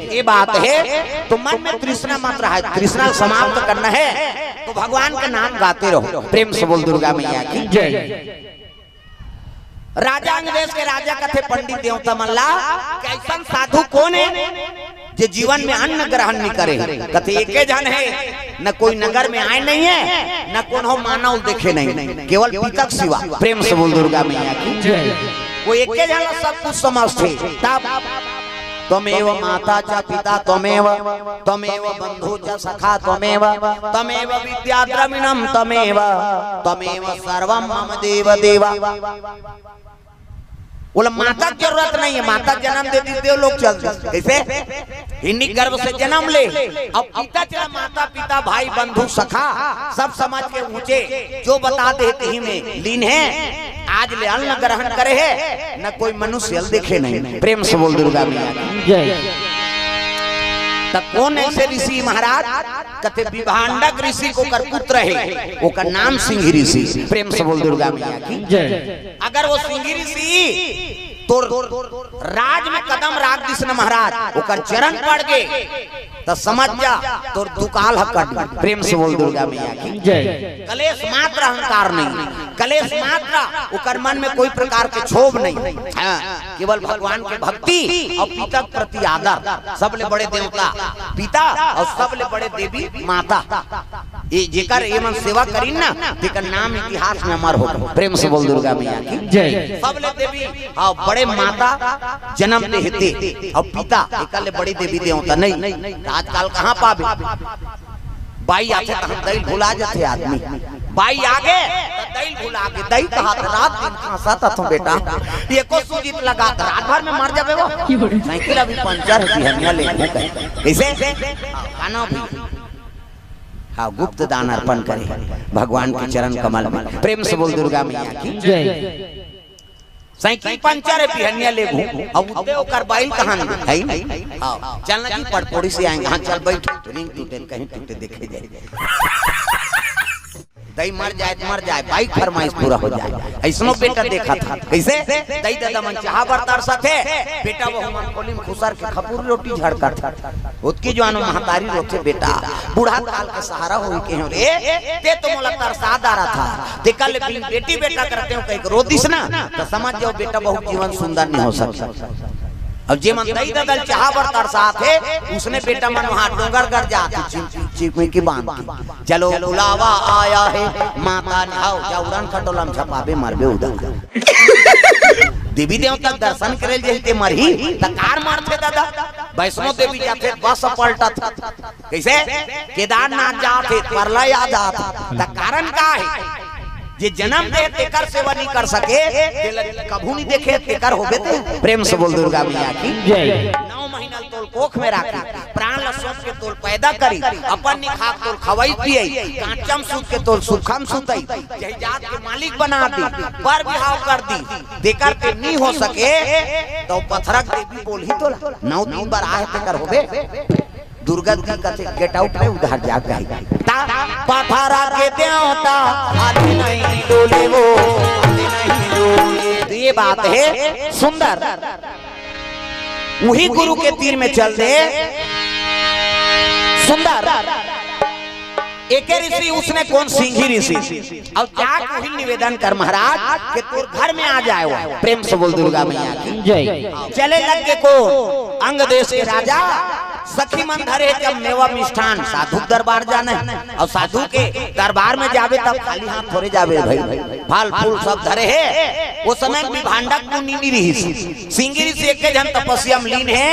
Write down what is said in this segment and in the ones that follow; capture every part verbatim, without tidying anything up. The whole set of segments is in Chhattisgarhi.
ये बात है, तो मन में तृष्णा मत रहा है, तृष्णा समाप्त करना है, तो भगवान का नाम गाते रहो। प्रेम से बोल दुर्गा मैया की। जय। राजा अंग देश के राजा कथे पंडित देवता मन ला, कि अइसन साधु कोन हे जे जीवन में अन्न ग्रहण नहीं करे? कथे एके झन हे, न कोई नगर में आए नहीं है, न कोनो मानव देखे नहीं, केवल पिता के सिवा। प्रेम से बोल दुर्गा मैया की। जय। वो एके झन ला सब कुछ समझथे। तब त्वमेव माता च पिता त्वमेव, त्वमेव बंधु च सखा त्वमेव, त्वमेव विद्या द्रविणम त्वमेव, त्वमेव सर्वम मम देव देव। बोला माता की जरूरत नहीं है, माता जन्म दे दी, देव लोग चल दी। कैसे? हिरणी गर्भ से जन्म ले, अब पिता चला, माता पिता भाई बंधु सखा सब समझ के ऊंचे जो बता दे तिही में लीन है। आज ले अन्न ग्रहण करे है, न कोई मनुष्य देखे नहीं। प्रेम से बोल दुर्गा मैया की। जय। तब कौन ऐसे ऋषि महाराज? कथे विभांडक ऋषि को कर पुत्र है, ओकर नाम सिंह ऋषि। प्रेम से बोल दुर्गा मैया की। जय। अगर वो सिंह ऋषि तोर राज में कदम राख दिस न महाराज, ओकर चरण पड़ गे, त समझ जा तोर दुकाल ह कट गे। प्रेम से बोल दुर्गा मैया की। जय। कलेश मात्र, अहंकार नहीं, कलेश मात्र, ओकर मन में कोई प्रकार के क्षोभ नहीं। हाँ, केवल भगवान के भक्ति और पिता के प्रति आदर। सबले बड़े देवता पिता और सबले बड़े देवी माता। ये जेकर ये मन सेवा करीन ना, तेकर नाम इतिहास में अमर हो। प्रेम से बोल दुर्गा मैया की। जय। सबले देवी, हाँ, बड़े माता जन्म दे हेते और पिता, एकर ले बड़ी देवी देवता नहीं। आजकल कहाँ पाबे? बाई आथे त दई भुला जाथे आदमी। बाई आगे त दई भुला गे, दई कहा त रात दिन खांसा त तू बेटा, एको सूजित लगा त रात भर में मर जाबे वो। साइकिल अभी पंचर है, बिहनिया ले कहे। कैसे? काना भी। हाँ, गुप्त दान अर्पण करे भगवान के चरण कमल में। प्रेम से बोल दुर्गा मैया की। जय। साइकिल पंचर है, बिहनिया लेगहूं। अब उत्ते ओकर बाइल कहां है? हाँ, चल ना जी, पड़पोड़ी से आएंगे। हाँ, चल बैठ, रिंग टूटे, कहीं टूटे, देखे जाए। दई मर जाए त मर जाए, बाइक फरमाइश पूरा हो जाए। ऐसनो बेटा देखा था। कैसे? दई ददा मन चाहा बर तरसत हे, बेटा वो मन कोली में खुसर के खपुर रोटी झड़कत था। ओतकी जुवान महतारी रोथे, बेटा, बूढ़ा काल के सहारा होई के हो रे, ते तो मोला तरसा डारत हस। तेकर ले बिन बेटी बेटा करते हो कहिके रो दिस ना, त समझ जाओ बेटा बहुत जीवन सुंदर नहीं हो सकता। अब जे मन दई ददा ल चाहा बर तरसात हे, उसने बेटा मन वहां डोंगरगढ़ जात हे, चिम-, चिम-, चिमकी बांध के। चलो बुलावा आया है, माता ने, आओ, जा उड़न खटोला में झपाबे, मरबे उदा। देवी देवता के दर्शन करे ल जही ते मरही, त काबर मरथे ददा? वैष्णो देवी जाथे, बस पलटत। कैसे? केदारनाथ जात हे, परला आ जात हे। त कारण का है? जे जन्म दे तेकर सेवा नहीं कर सके, तेला कभू नहीं देखे, तेकर होबे ते। प्रेम से बोल दुर्गा मैया की। जय। नौ महीना तोल कोख में राखी, प्राण ल सौंप के तोल पैदा करी, अपन नहीं खात तोल खवाई पियाई, कांचम सूत के तोल सुखम सुताई, जही जात के मालिक बना दी, बर बिहाव कर दी, तेकर ते नहीं हो सके, तो पथरक देवी बोलही तोला, नौ दिन बर आहे तेकर होबे। दुर्गा जी कथे, "Get out रे, उधर जा कही।" ता पथरा के देवता हाथ नहीं डोले वो, हाथ नहीं डोले। तो ये बात है सुंदर, वही गुरु के तीर में चल दे। सुंदर, एके ऋषि उसने कौन, सिंही ऋषि। अब जाके वही निवेदन कर महाराज कि तोर घर में आ जाए वो। प्रेम से बोल दुर्गा मैया की। जय। चले लग गे को अंग देश के राजा, सखी मन धरे हे जब मेवा मिष्ठान, साधु के दरबार जाना है। और साधु के दरबार में जाबे तब खाली हाथ थोड़े जाबे भाई, फल फूल सब धरे हे। वो समय विभांडक मुनि नहीं रहिस, सिंही ऋषि एके झन तपस्या में लीन हे।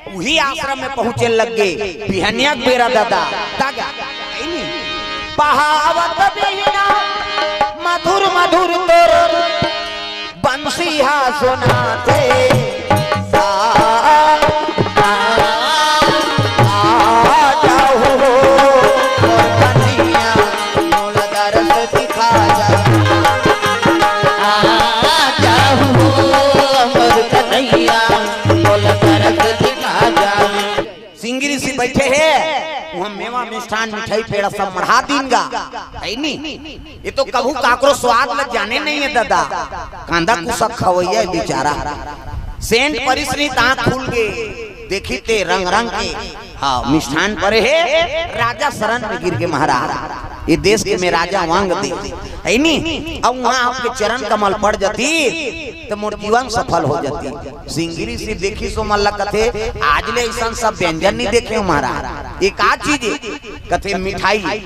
वही आश्रम में पहुंचे लग गे। बिहनिया के बेरा ददा, ता गा, पहावत बिहना मधुर मधुर तोर बंसी हा सुनाथे। आ, आ, आ जाहू हो मोर कन्हैया, मोला दरस दिखा जा। आ जाहू हो मोर कन्हैया, मोला दरस दिखा जा। सिंही ऋषि बैठे हे, वहां मेवा मिष्ठान मिठाई पेड़ा सब मढ़ा दीन गा, है नी? ये तो कभू काकरो स्वाद ल जाने नहीं है ददा। कांदा कुसक खवैया है बेचारा। सेंट परिस नहीं त आंख खुल गे। देखी ते रंग रंग के, हाँ, मिष्ठान परे हे, राजा शरण में गिर के महाराज, ये देश के मैं राजा वांग दे, है नी? अब वहाँ आपके चरण कमल पड़ जाती, तो मोर जीवन सफल हो जाती। सिंगरी से देखी सो मन ला कथे, आज ले ऐसा सब व्यंजन नहीं देखे हो महाराज, ये का चीज है? कथे मिठाई।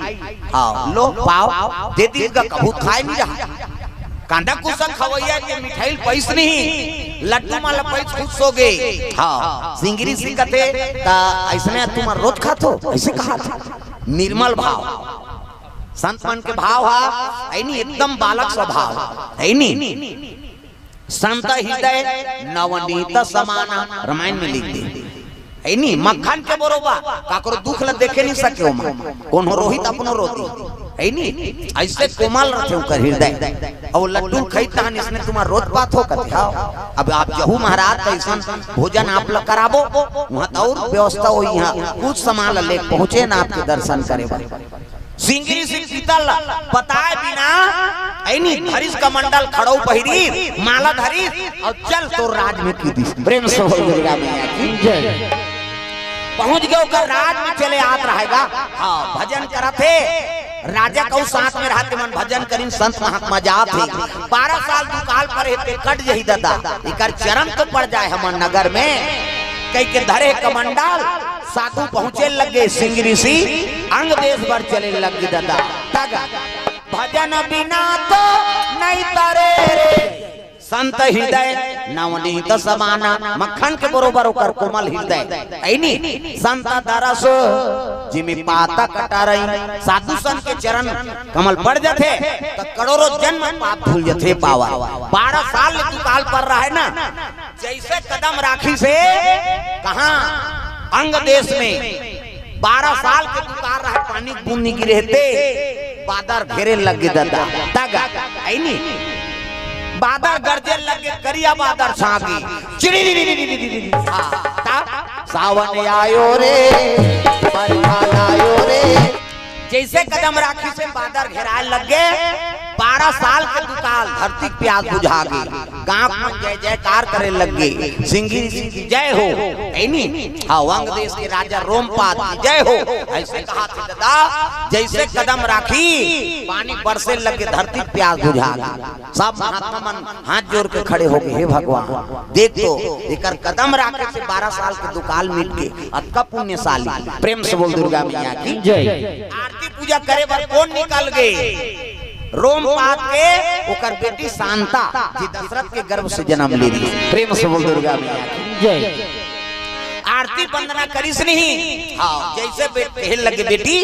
हाँ, लो पाव, दे दी का कभू खाए नहीं रहा। कांदा कुसा खवैया के मिठाई पैस नहीं, लड्डू माला पैस खुश हो गए। हाँ, सिंगरी से कथे, ता ऐसने तुम रोज खात हो? ऐसे कहा था। निर्मल भाव, संत मन के भाव हा, है नी, एकदम बालक स्वभाव, है नी। संत हृदय नवनीत समाना, रामायण में लिख दे, है नी, मक्खन के बरोबर, काकरो दुख ला देखे नहीं सके ओमा, कोनो रोहित अपनो रोती, है नी, ऐसे कोमल रथे ओकर हृदय। और लड्डू खाई तहन इसने तुम्हार रोज पात हो कथे, हाँ। अब आप जहू महाराज कैसन भोजन आप ला कराबो, वहाँ तो और व्यवस्था हो, यहाँ कुछ सामान ला लेके पहुँचे ना आपके दर्शन करे बर। सिंगरी सिंह पीतल बताए बिना, ऐनी धरिस कमंडल खड़ो पहिरी, माला धरिस और चल तोर राज में कूदिस। प्रेम से बोल दुर्गा मैया की जय। पहुंच गए ओकर राज में चले आत रहेगा। हाँ, भजन करत हे, राजा कहू साथ में रहते मन भजन करिन, संत महात्मा जात हे। बारह साल दुकाल पर हे ते कट जही दादा, एकर चरण तो पड़ जाए हमर नगर में। कह के धरे कमंडल, साधु पहुंचे लगे सिंगरी सी, अंग देश भर चले लगे दादा। तग भजन बिना तो नहीं तरे रे। संत हृदय नवनीत समाना, मक्खन के बरोबर ओकर कोमल हृदय। ऐनी संत दरस जिमि पात कटरई, साधु संत के चरण कमल पड़ जथे, त करोड़ों जन्म पाप धुल जथे पावा। बारह साल ले दुकाल पर रहे ना, जैसे कदम राखिस हे, कहाँ? अंग देश में। बारह साल के दुकाल रहे, पानी के बूंद नहीं गिरे ते, बादर घेरे लगे दादा। तग, ऐनी। बादर गरजे लगे, करिया बादर छागी। चिड़ी री री री री री री। हाँ, ता? सावन आयो रे, बरसात आयो रे। जैसे कदम राखिस हे बादर घेराए लग गे, बारह साल के दुकाल धरती के प्यास बुझा गे, गांव में जय जयकार करे लग गे, सिंगरी सिंह की जय हो, है नी? हाँ, वंग देश के राजा रोमपाद की जय हो, ऐसे कहा थे दादा, जैसे कदम राखी, पानी बरसे लग गे, धरती के प्यास बुझा गे। सब महात्मा मन हाथ जोड़ के खड़े हो गए, हे भगवान, देख तो, एकर कदम राखे से बारह साल के दुकाल मिट गे, अतका पुण्यशाली। प्रेम से बोल दुर्गा मैया की जय। आरती पूजा करे बर कोन निकल गे? रोमपाद के ओकर बेटी शांता, जे दशरथ के गर्भ से जन्म ले रही। प्रेम से बोल दुर्गा मैया की जय। आरती वंदना करिस नहीं। हाँ, जैसे बे-, कहे लगे, बेटी,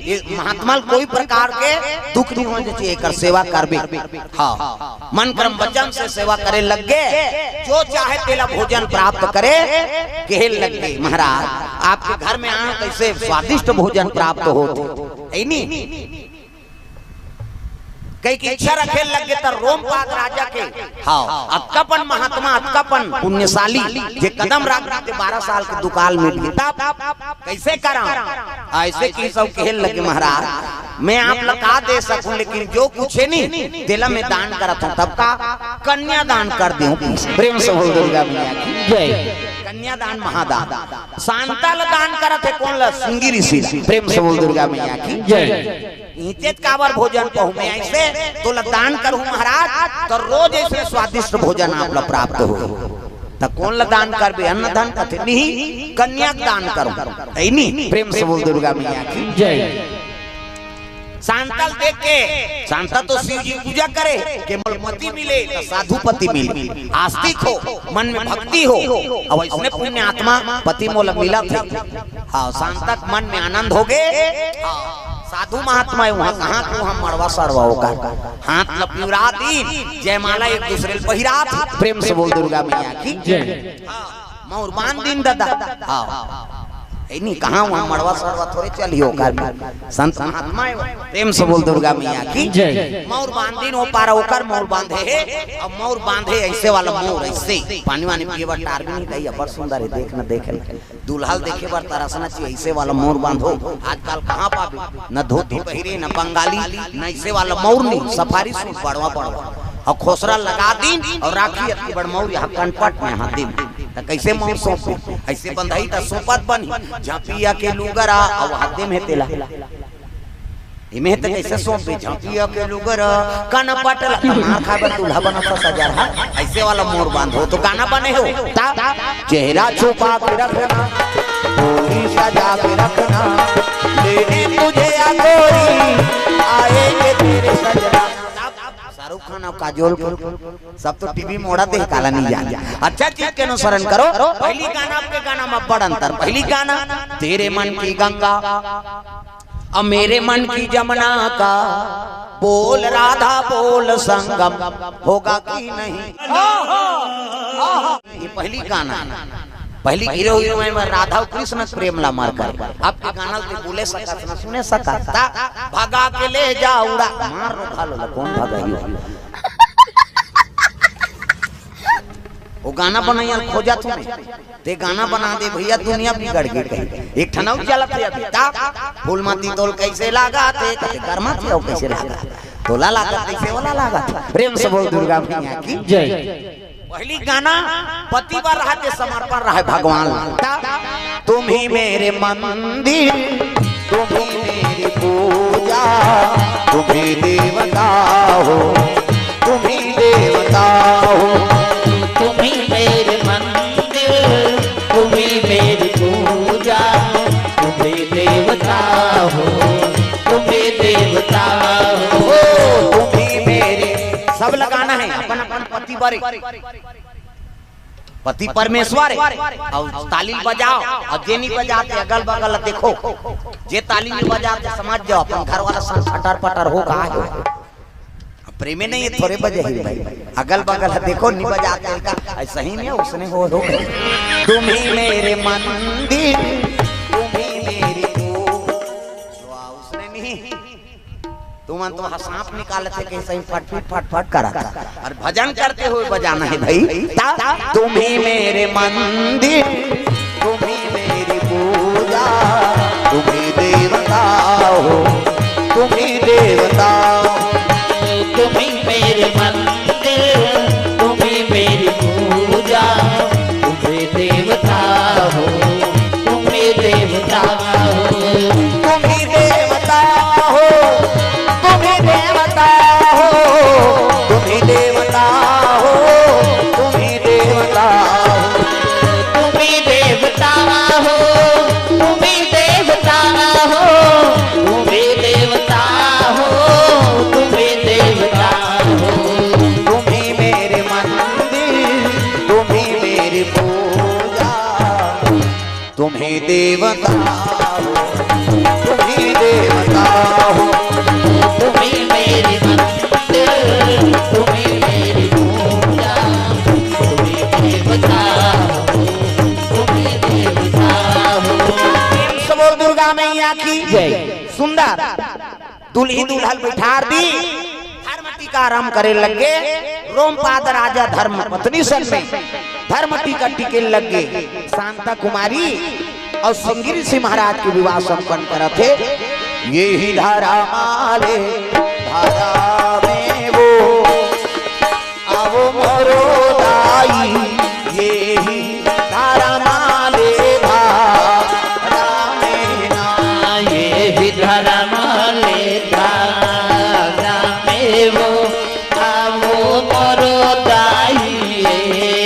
ये महात्मा ल कोई प्रकार के दुख नहीं होना चाहिए, एकर सेवा करबे। हाँ, मन कर्म वचन से सेवा करे लग गे, जो चाहे तेला भोजन प्राप्त करे, कहे लग गे, महाराज, आपके घर में आना कैसे स्वादिष्ट भोजन प्राप्त हो, है नी? कई की इच्छा रखे लग गे, त रोमपाद राजा के, हाँ, अतकापन महात्मा, अतकापन पुण्यशाली, जे कदम राख के बारह साल के दुकाल मिट गे, तब कैसे करा? ऐसे की सब कहे लगे, महाराज, मैं आप ला का दे सकूं, लेकिन जो कुछ है नी, तेला मैं दान करत हूं। तब का? कन्या दान कर देहूं। प्रेम से बोल दुर्गा मैया की जय। कन्या दान महादान। शांता ला दान करत हे कोन ला? सिंगी ऋषि ला। प्रेम से बोल दुर्गा मैया की जय। इतेत काबर भोजन पहू मैं ऐसे तोला दान करहूं महाराज, त रोज ऐसे स्वादिष्ट भोजन आप ला प्राप्त हो। त कोन ला दान करबे? अन्न धन कथे नहीं, कन्या के दान करूं। ऐ नी? प्रेम से बोल दुर्गा मैया की जय। शांता ल देख के, शांता तो शिव जी पूजा करे के मोला पति मिले, त साधु पति मिले, आस्तिक हो, मन में भक्ति हो, अब ऐसने पुण्य आत्मा पति मोला मिलत हे। हाँ, शांता के मन में आनंद हो गे। हाँ, साधु महात्मा हे, वहाँ कहाँ को हम मड़वा सड़वा होकर हाथ ल पिवरा दीन, जयमाला एक दूसरे ल पहिरा दीन। प्रेम से बोल दुर्गा मैया की जय। हाँ, मौर बांध दीन दादा। हाँ, ऐ नी, कहाँ वहाँ मड़वा सड़वा थोड़े चली ओकर में। संत महात्मा हे, प्रेम से बोल दुर्गा मैया की जय। मौर बांध दीन, ओ पारा ओकर मौर बांधे हे, अब मौर बांधे ऐसे वाला मौर, ऐसे पानी वानी पिए बर टार भी नहीं दई, अब्बड़ सुंदर हे, देख न देख न। दूल्हा ल देखे बर तरसना चाहिए, ऐसे वाला मौर बांधो। आजकल कहाँ पाबे, न धोती पहिरे, न बंगाली, न ऐसे वाला मौर नहीं, सफारी सूट बड़वा बड़वा, और खोसरा लगा दीन, और राखी अतकी बड़ मौर यहाँ कनपट में यहाँ दीन। त कइसे मोर सौंपबे? अइसे बंधाही त सौंपत बनही। झपिया के लुगरा अउ हाथे में तेला। एमे त कइसे सौंपबे? झपिया के लुगरा कनपट ला। त मार खाए बर दूल्हा बनत हस सजरहा। अइसे वाला मोर बांधो तो गाना बने हो। ता चेहरा छुपा के रखना, डोली सजा के रखना, लेने तुझे या गोरी, आएंगे तेरे सजना। शाहरुख खान अउ काजोल के सब तो टीवी मोड़ा दे, काला नहीं जान। अच्छा चीज के अनुसरण करो। पहली गाना, अब के गाना में बड़ अंतर। पहली गाना, तेरे मन की गंगा, अब मेरे मन की जमुना का, बोल राधा बोल संगम होगा कि नहीं। ये पहली गाना, पहली हीरो हीरोइन में राधा अउ कृष्ण के प्रेम ला मार कर। अब के गाना ते बोले सकत ना, सुने सकत ता, भगा के ले जा उड़ा, मार रो खा लो, कौन भगाही? वो गाना बनइया ल खोजत हूँ मैं। ते गाना बना दे भइया, दुनिया बिगड़ गे कहीं। एक ठन अउ चलत हे अभी, ता फूल माती तोल कइसे लागथे, कइसे गरमा थे अउ कइसे लागथे, तोला लागथे कइसे ओला लागथे। प्रेम से बोल दुर्गा मैया की जय। पहली गाना पति बर रहा ते समर्पण रहा भगवान ला। ता तुम ही मेरे मंदिर, तुम ही मेरी पूजा, तुम ही देवता हो, तुम ही देवता हो। तुम ही मेरे मंदिर, तुम ही मेरी पूजा, तुम ही देवता हो, तुम ही देवता हो। तुम ही मेरे, सब लगाना है अपन अपन पति बर। पति परमेश्वर हे। अउ ताली बजाओ, अउ जे नहीं बजाते अगल बगल देखो, जे ताली नहीं बजाते समझ जाओ अपन घर वाला संग फटर फटर हो गा हे। प्रेमे नहीं हे, थोरे बजे ही भाई, अगल बगल देखो, नहीं बजाते का, अइसे ही नहीं, उसने हो हो गए। तुम ही मेरे मंदिर, तुम ही मेरी पूजा। उसने नहीं, तुमन तो हा सांप निकालत हे कइसे ही फट फट फट फट करत हे। अउ भजन करते हुए बजाना है भाई। ता तुम ही मेरे मंदिर, तुम ही मेरी पूजा, तुम ही देवता हो, तुम ही देवता हो। तुम ही मेरे मंदिर, तुम ही मेरी पूजा, तुम ही देवता हो, तुम ही देवता हो। तुम ही देवता हो, तुम ही देवता हो, तुम ही देवता हो, तुम ही देवता हो। तुम ही देवता हो, तुम ही देवता हो, तुम ही देवता हो, तुम ही देवता हो। तुम ही मेरे मंदिर, तुम ही मेरी पूजा, तुम ही देवता हो, तुम ही देवता हो। तुम ही मेरे मंदिर, तुम ही मेरी पूजा, तुम ही देवता हो, तुम ही देवता हो। प्रेम से बोल दुर्गा मैया की जय। सुंदर दुल्ही दुल्हन बैठार दी, धर्म टीका आरंभ करे लगे। रोमपाद राजा धर्म पत्नी सन में धर्म टीका टिके लगे। शांता कुमारी अउ सिंगी ऋषि महाराज के विवाह संपन्न करत हे। ये ही धरा माले धरा में वो, आवो मोरो दाई, ये ही धरा माले धरा में ना। ये ही धरा माले धरा में वो, आवो मोरो दाई, ये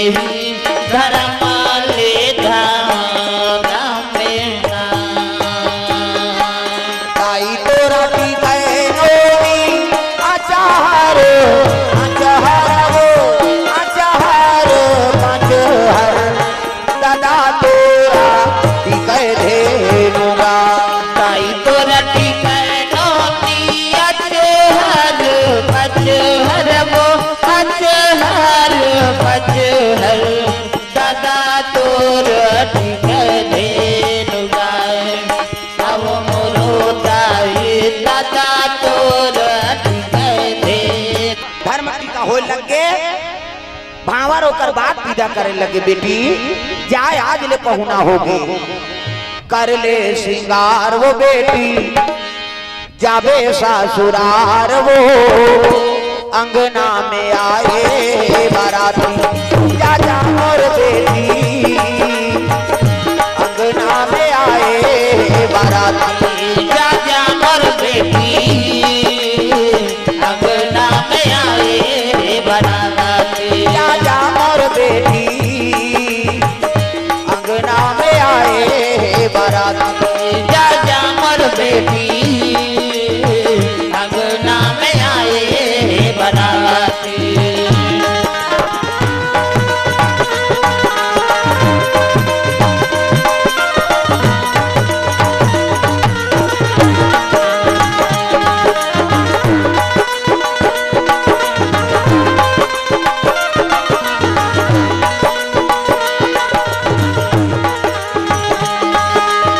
ही धरा माले धरा में ना। ताई तोरा टिकै नोनी अचार, अचार वो, अचार, पचहर, दादा तोरा टिकै धेनु गा। ताई तोरा टिकै नोनी अचार, पचहर वो, अचार, पचहर, दादा तोरा टिकै धेनु गा। अब मोरो दाई दादा तोर टिकै दे। धर्म टीका होय लगे, भांवर ओकर बाद विदा करे लगे, बेटी जाय आज ले पहुना होगे, कर ले श्रृंगार वो बेटी, जाबे ससुरार वो, अंगना में आए बाराती, जा जा मोर बेटी, जा जा मोर बेटी, अंगना में आए हे बराती। जा जा मोर बेटी, अंगना में आए हे बराती। जा जा मोर बेटी, अंगना में आए हे बराती।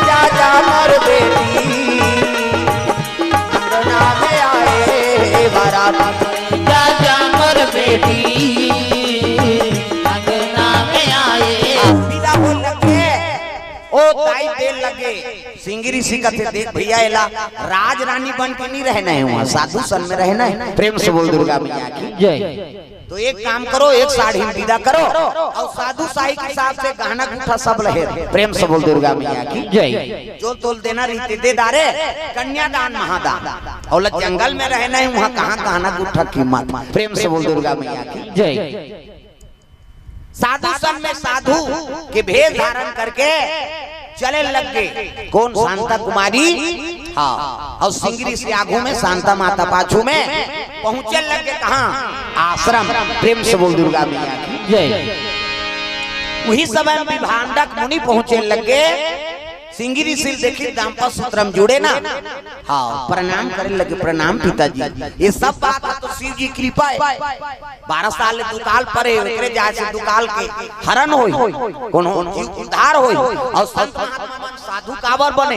जा जा मोर बेटी, अंगना में आए बराती। जा जा मोर बेटी, अंगना में आए। विदा हो लगे, ओ दाई दे लगे। सिंगी ऋषि कथे, देख भैया, एला राज रानी बन के नहीं रहना है, वहाँ साधु सन में रहना है। प्रेम से बोल दुर्गा मैया की। जय। तो एक काम करो, एक साढ़ी में विदा करो और साधु साही के हिसाब से गहना गुठा सब लहे। प्रेम से बोल दुर्गा मैया की। जय। जो तोल देना रीति दे डारे, कन्यादान महादान। और जंगल में रहना है, वहाँ कहाँ गहना गुठा कीमत। प्रेम से बोल दुर्गा मैया की। जय। साधु सन में साधु के भेष धारण करके चले लग गे। कौन? शांता कुमारी। हाँ, और सिंगी ऋषि आगू में, शांता माता पाछू में। पहुंचे लग गे कहाँ? आश्रम। प्रेम से बोल दुर्गा मैया की। जय। वही समय विभांडक मुनि पहुंचे लग गे। सिंगी ऋषि देखी दाम्पत्य सूत्र में जुड़े ना। हाँ, प्रणाम करे लगे, प्रणाम पिताजी। ये सब बात है तो शिव जी कृपा है। बारह साल दुकाल परे, ओकरे जाय से दुकाल के हरण होई, कोनो जीव उद्धार होई। और संत महात्मा मन साधु काबर बने?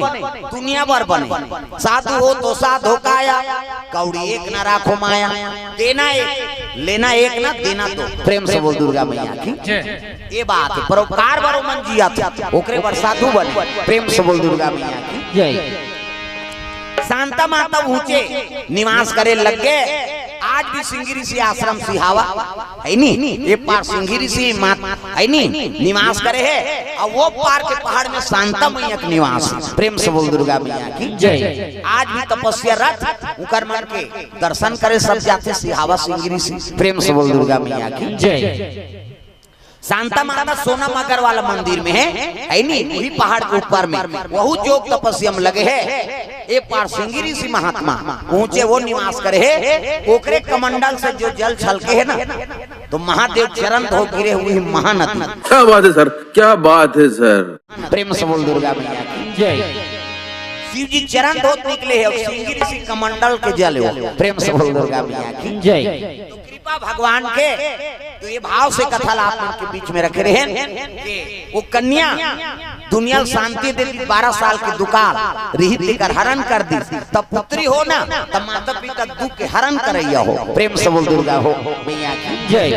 दुनिया भर बने। साधु हो तो साधो काया, कौड़ी एक ना राखो माया। देना एक, लेना एक ना, देना दो। प्रेम से बोल दुर्गा मैया की। जय। ये बात है, परोपकार बरो मन जिया थे, ओकरे बर साधु बने। प्रेम से बोल दुर्गा मैया की। जय। शांता माता ऊंचे निवास करे लग गे। आज भी सिंगी ऋषि आश्रम सिहावा है नी, ये पार सिंगी ऋषि मात है नी, निवास करे है। और वो पार के पहाड़ में शांता मैया के निवास है। प्रेम से बोल दुर्गा मैया की। जय। आज भी तपस्या रत उकर मन के दर्शन करे सब जाते सिहावा सिंगी ऋषि। प्रेम से बोल दुर्गा मैया की। जय। शांता माता सोना मगर वाला मंदिर में है, है नी, वही पहाड़ के ऊपर में, वहू जोग तपस्या में लगे है। ए पार सिंगी ऋषि महात्मा ऊंचे वो निवास करे है, ओकरे कमंडल से जो जल छलके है ना, तो महादेव चरण धो गिरे हुए महानदी। क्या बात है सर, क्या बात है सर। प्रेम से बोल दुर्गा मैया की। जय। शिव जी चरण धोत निकले हैं और सिंगी ऋषि कमंडल के जल हो। प्रेम से बोल दुर्गा मैया की। जय। कृपा भगवान के, तो ये भाव से कथा ला आप मन के बीच में रखे रहे कि वो कन्या दुनिया ल शांति दे दी, बारह साल के दुकाल रिहित तेकर हरण कर दी, तब पुत्री हो ना, तब माता पिता दुख के हरण करैया हो। प्रेम से बोल दुर्गा हो मैया की। जय।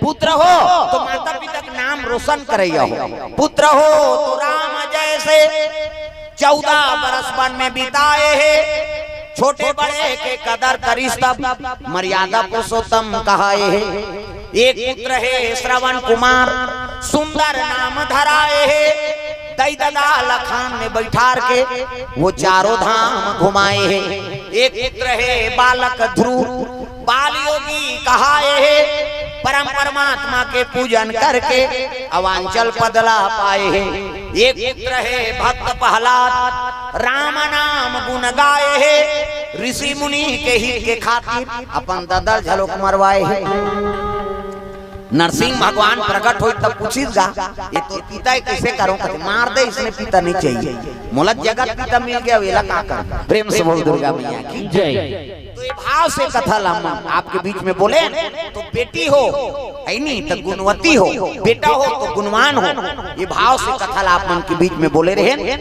पुत्र हो तो माता पिता के नाम रोशन करैया हो। पुत्र हो तो राम जैसे चौदह बरस वन में बिताए हे, छोटे बड़े के कदर करिस तब मर्यादा पुरुषोत्तम कहाए हे। एक पुत्र हे श्रवण कुमार, सुंदर नाम धराए हे। दई ददा लखान में बैठार के वो चारों धाम घुमाए हे। एक पुत्र हे बालक ध्रुव, बाल योगी कहाए हे, परम परमात्मा के पूजन करके अवांचल पद ला पाए हे। एक पुत्र हे भक्त प्रहलाद, राम नाम गुण गाए हे, ऋषि मुनि के हित के खातिर अपन ददल झलोक मरवाए हे। नरसिंह भगवान प्रकट होई तब पूछिस गा, "ये तो पिता हे, कैसे करो?" कहते, "मार दे, इसने पिता नहीं चाहिए, मोला जगत पिता मिल गया, वेला का कर?" प्रेम से बोल दुर्गा मैया की। जय। तो ये भाव से कथा ला मन आपके बीच में बोले, तो बेटी हो, है नी, तो गुणवती हो, बेटा हो तो गुणवान हो। ये भाव से कथा ला आप मन के बीच में बोले रहे।